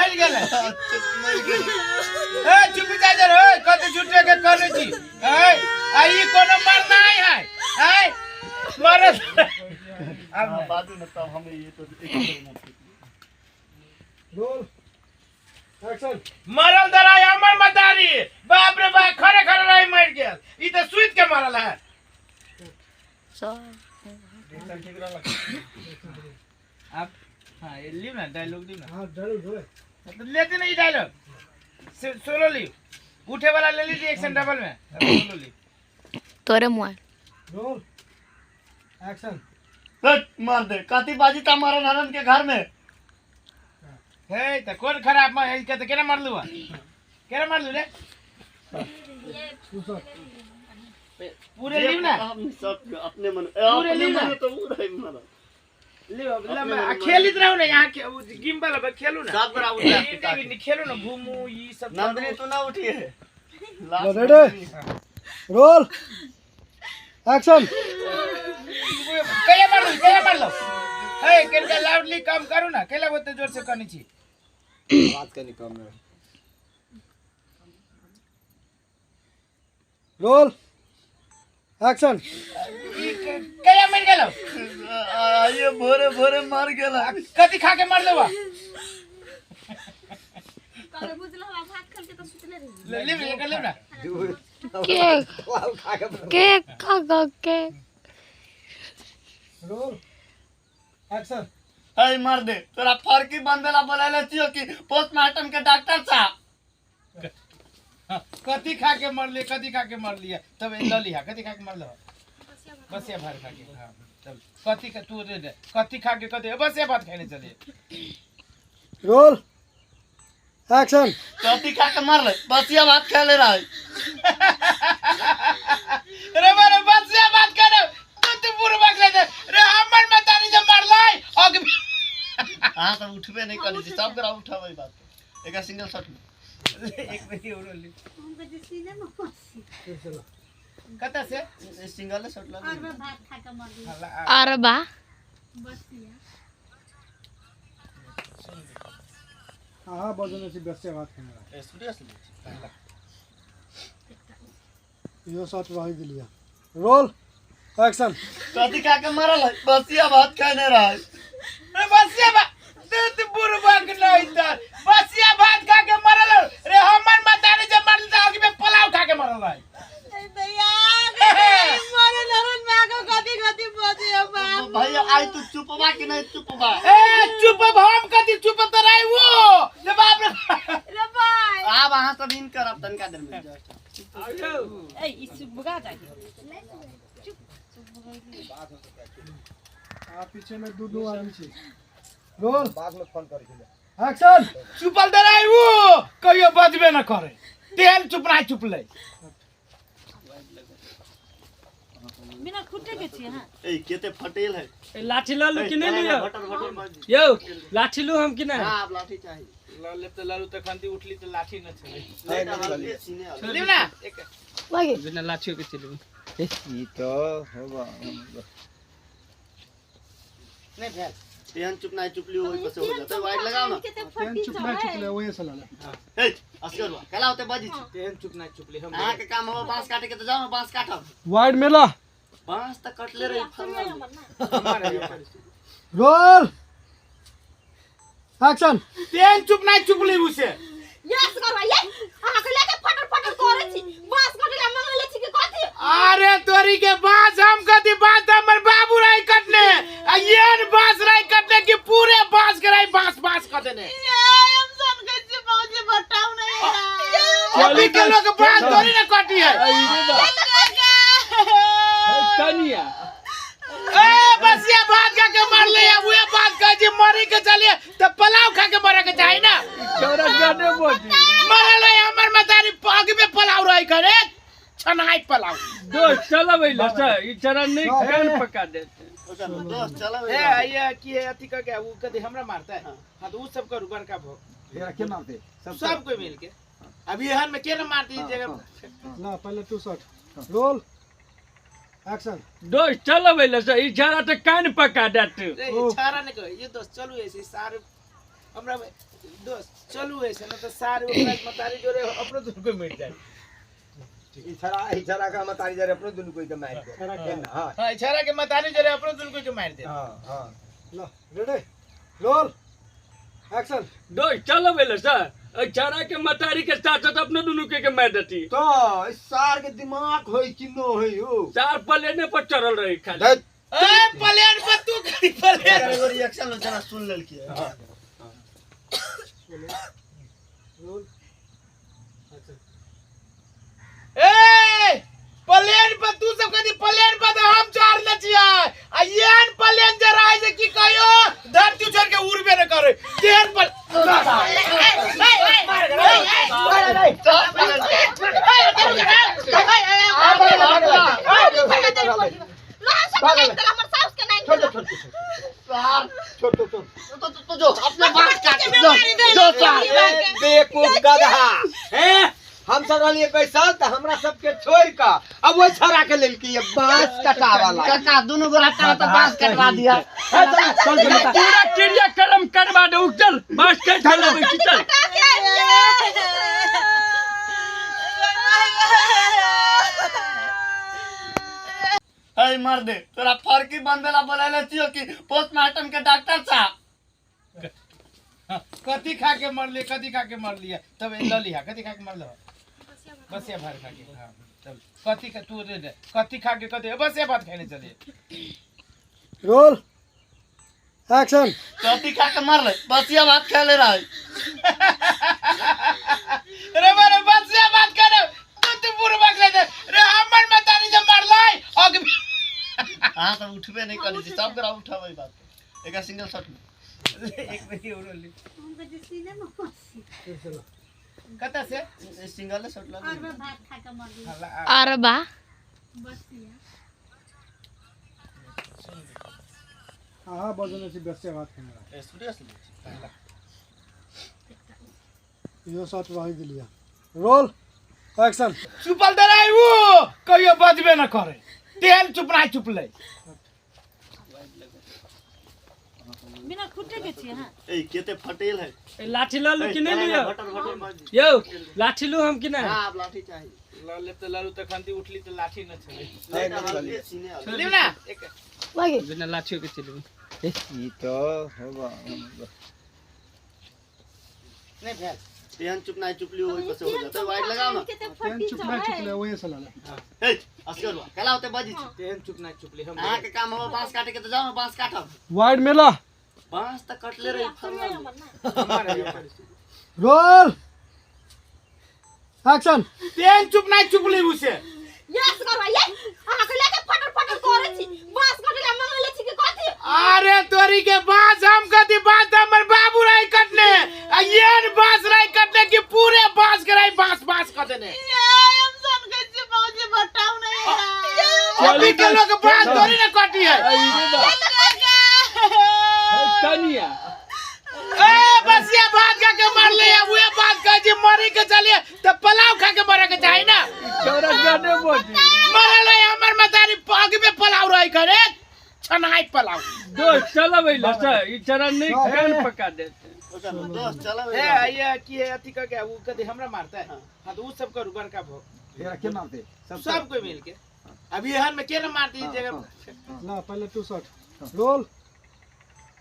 मर गेलै। ए चुप जा जा रे, कत झूठे के कहने छी। ए आ ई कोनो मरनाइ है। ए मरे अब हाँ, बाजू न तब हम ये तो एक मिनट। Roll action. मरल दराई हमर मतारी, बाप रे बाप, खरे खरे रही मर गेल। ई त सुति के मरल है। आप हाँ ये लियो ना डायलॉग दियो ना। हाँ डायलॉग दो। तो लेते ना ये डायलॉग सोलो ली, उठे वाला ले लीजिए एक्शन डबल में, अब सोलो ली। तोरे मोबाइल। Roll action. हट, मार दे काती बाजी ता मारा नारायण के घर में। हे त कोन खराब में है के त केना मारलू बा? केना मारलू रे? पूरे लियो ना। हम सब अपने मन पूरे अपने लियो ना। मन तो उ रही मारा। लियो अब ला मैं- आ, खेलित रहू ना यहाँ के उ गेम वाला बा, खेलू ना। सब बड़ा उठा इंडी भी खेलू ना, घूमू ई सब नंदनी करू। तू ना उठी है। Ready roll action. कहिया मारलू, कहिया मारलू? हे केनका लाउडली कम करू ना, केला ओते जोर से कहनी छी। बात करनी कम है। Roll action. ई कहिया मर गेलो? आइए भोरे भोरे मार गेला। कथी खा के मारलू बा? ले ले ले ले ना। केक केक खा खा के। Roll action. हे मार दे तोरा फरकी बंदेला बोलाले छियो कि पोस्टमार्टम के डॉक्टर साहब। कथी खा के मरलिए, कथी खा के मरलिए? तब ल लिहा, कथी खा के मरलो? बसिया भात खा के। हाँ तब कथी खा तू दे दे, कथी खा के कथी बसिया भात खाने चलिए। Roll action. कथी खा के मरले? बसिया भात खा ले रहा है। रे मारे बसिया भात खा रे तू तो बुढ़वा ले दे रे हमर मतारी जे मरलै अग। हां सब उठबे नहीं करी छी, सब करा उठाबै बात एक सिंगल शॉट में। एक बेरी और ली कत से सिंगल शॉट लग। अरबा हाँ हाँ बजने से बसिया भात खाने। सीरियसली यो शॉट रह गेलिया। Roll action. कथी खा के मरल है? बसिया भात खाने रहा है। रे बसिया भात तू तो बुढ़वा के नहीं तर बसिया भात खा के मरल रे हमर मतारी जे मरल त अग में पुलाव खा के मरल है। भैया आई तू चुपबा कि नहीं चुपबा? ए चुप अब हम कथी चुप त रही वो रे बाप रे। आब अहाँ सब इन करब तनका देर में। आ पीछे में दू दू आदमी छी। रोल बाद में फोन करै छी। एक्शन। चुपल दे रही वो कहियो बजबे न करे तेल चुप ना चुपले। बिना खुटे के छी। हां ए केते फटेल है। लाठी ल लू कि नहीं लियो? बटर बटर बाजी। यौ लाठी लू हम कि नहीं? हां अब लाठी चाहिए। ल ले त ललू त खंती उठली त लाठी न छले। नहीं नहीं लिउ ना एक बिना लाठियो के चलू। ई तो होबा नहीं भेल। तेहन चुप नहीं चुपली ओइ पर से हो जाता है। वाइट लगाओ ना। तेन चुप ना चुपले वही से लाले। ए असगर बा कला होते बाजी छी। तेहन चुप ना चुपली हम अहाँ के काम होबा बांस काटे के त जाओ ना बांस काटब। वाइड मेला बांस त कटले रही फरना। Roll action. तेहन चुप ना चुपली उसे। यस करवा ये अहाँ के लेके फटर फटर करे छी, बांस कटला मंगले छी के कथी? अरे तोरी के बांस हम कथी बांस त हमर बाबू राय कटने आ येन बांस राय कटने कि पूरे बांस के राय बांस बांस क देने। ये हम सन के छी बाबूजी बताऊ नहीं। अभी के लोग बांस थोड़ी ना कटी है। कनिया ए बसिया भात खा के मरले अब उहे बात कह जी मरी के चलिए त पुलाव खा के मरे के चाही ना। चौरा जाने बोजी मरल है हमर मतारी पग में पुलाव रही करे छनाई पुलाव। दोस्त चलबै ल सर ई चरण नहीं कान पका देते। दोस्त चलो ए आइए की है अथी क के उ कदी हमरा मारता है। हां तो उ सब करू बड़का भोग के मारते सब कोई मिल के अभी एहन में के न मारती जगह ना पहले टू शॉट। Roll action. दोस्त चलबै ल सर ई छाड़ा त कान पका देते। रे ई छाड़ा नहीं कह ये दोस्त चलू ऐसे सारे हमरा दोस्त चलू ऐसे न तो सारे ओकरा मतारी जोरे अपनो दुनू कोई मिट जाए। इशारा का मतारी जरे अपनो दुनू कोई के मार दे। हां हां, इशारा के मतारी जोरे अपनो दुनू कोई के मार दे। हां हां, ल रेडी रोल एक्शन। दोस्त चलो बेले सर, इशारा के मतारी के साथ साथ अपने दुनू के मार देती। तो इस सार के दिमाग होई कि नो होई हो, चार प्लेने पर चढ़ल रही खाली। ए प्लेन पर तू करी प्लेन एगो रिएक्शन लो जना सुन लेल की। हां रोल एक्शन। ए प्लेन पर तू सब कदी प्लेन पर तो हम चार ले छिया आ येन प्लेन जरा है जे की कहियो धरती छोड़ के उड़बे न करे तेन पर। तो जो अपने बात काट जो जो सार बेवकूफ गधा हैं, हम सब रहलिए बैसल त हमरा सबके छोड़ का अब वो छड़ा के लेलकी बांस कटावाला। काका दोनों गोरा का तो बांस कटवा दिया। चल चल पूरा क्रियाक्रम करवा दे, चल बांस कट चल चल। ए मार दे तोरा फरकी बनबेला बोलाले छियो कि पोस्टमार्टम के डॉक्टर साहब। कथी खा के मरलिए, कथी खा के मरलिए तब ल लिहा, कथी खा के मरल बसिया भात खा के। हां तब कथी का तू रे कथी खा के कथी बसिया भात खाने चलिए। Roll action. कथी खा के मरले बसिया भात खा ले रहा है। रे मारे बसिया भात खा रे तू तो बुढ़वा ले दे रे हमर मतारी जे मरलै अग। हां तो उठबे नहीं करी छी सब गोरा उठाबै बात एक सिंगल शॉट में एक बेरी और ले कता से सिंगल शॉट लग। अरबा भात खा के मर गई। अरबा बसिया। हां बजने से बसिया भात खाना सीरियसली यो शॉट रह गेलिया। Roll action. चुपल दे रही वो कहियो बजबे न करे तेल चुप ना चुपले बिना खुटे के छी। हां ए केते फटेल है। ए लाठी ल लू कि नहीं लियो यो यो लाठी लू हम कि नहीं? हां अब लाठी चाहिए ल ले त लालू त खंती उठली त लाठी न छले चले लिउ ना एक बिना लाठियो के चलू। ई तो होबा नहीं भेल तेहन चुप ना चुपली होई कसे हो जाता वाइट लगाओ ना। तेहन चुप ना चुपले वही से लाला। ए असगर बा कला होते बजी छी तेहन चुप ना चुपली हम अहाँ के काम हो बांस काटे के त जाओ बांस काटब। वाइड मेला बांस त कटले रही फरना। Roll action. तेहन चुप ना चुपली उसे यस करवा ये अहाँ के लेके फटर फटर करे छी बांस कटेला मंगले छी के कथी? अरे तोरी के बांस हम कथी बांस हमर बाबू राय कटने आ येन बांस राय कटने की पूरे बांस के राय बांस बांस क देने। ये हम सन के छी पहुंचे बताऊ नहीं। अभी के लोग बांस तोरी ने कटी है। कनिया ए बसिया भात खा के मरले अब उहे बात कह जे मरी के चलिए त पुलाव खा के मरे के चाही ना। चौरा जाने बोली मरल है हमर मतारी पग में पुलाव रही करे छनाई पुलाव। दोस्त चलो बेले सर, इशारा नहीं कान पका देते। दोस्त चलो ए ये की है अथी का क्या वो कदी हमरा मारता है। हां तो उ सब करू बड़का भोग एकरा के मारते सब कोई मिल के अभी एहन में के न मारती जगह ना पहले टू शॉट। Roll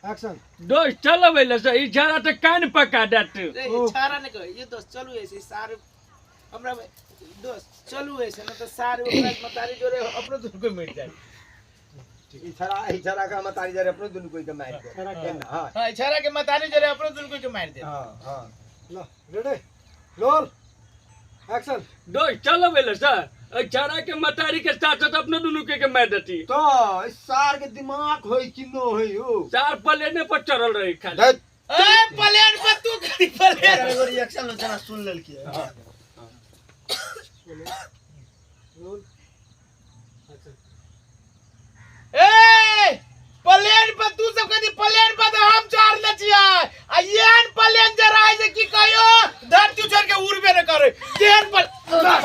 action. दोस्त चलो बेले सर, इशारा तो कान पका देते। रे इशारा ने कह ये दोस्त चलू ऐसे सारे हमरा दोस्त चलू ऐसे न तो सारे ओकरा मतारी जोरे अपनो दुनू कोई मिट जाए। इशारा का मतारी जरे अपनो दुनू कोई के मार दे। हां हां, इशारा के मतारी जरे अपनो दुनू कोई के मार दे। हां हां, ल रेडी रोल एक्शन। दोस्त चलो बेले सर, इशारा के मतारी के साथ साथ अपने दुनू के मार देती। तो इस सार के दिमाग होई कि नो होई हो, चार प्लेने पर चढ़ल रही खाली। ए प्लेन पर तू करी प्लेन एगो रिएक्शन लो जना सुन लेल की। Roll action. ए प्लेन पर तू सब कदी प्लेन पर तो हम चार ले छिया आ येन प्लेन जरा है जे की कहियो धरती छोड़ के उड़बे न करे तेन पर। हमर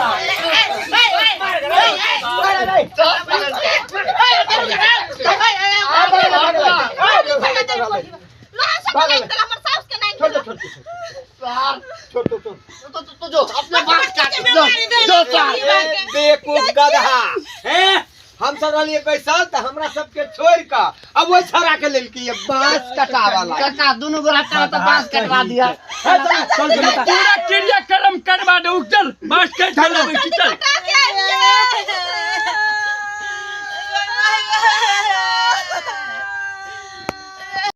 साउस के नहीं। चल। तो तो जो अपने बांस काट जो जो सार। ए, बेवकूफ गधा हैं, हम सब रहलिए बैसल त हमरा सबके छोड़ क अब ओइ छौड़ा के लेलकी बांस कटावाला। काका दोनों गोरा का तो बांस कटवा दिया। चल चल चल। पूरा क्रियाक्रम करवा दे, चल बांस काट के लाबै छी, चल। कटा के आबिये।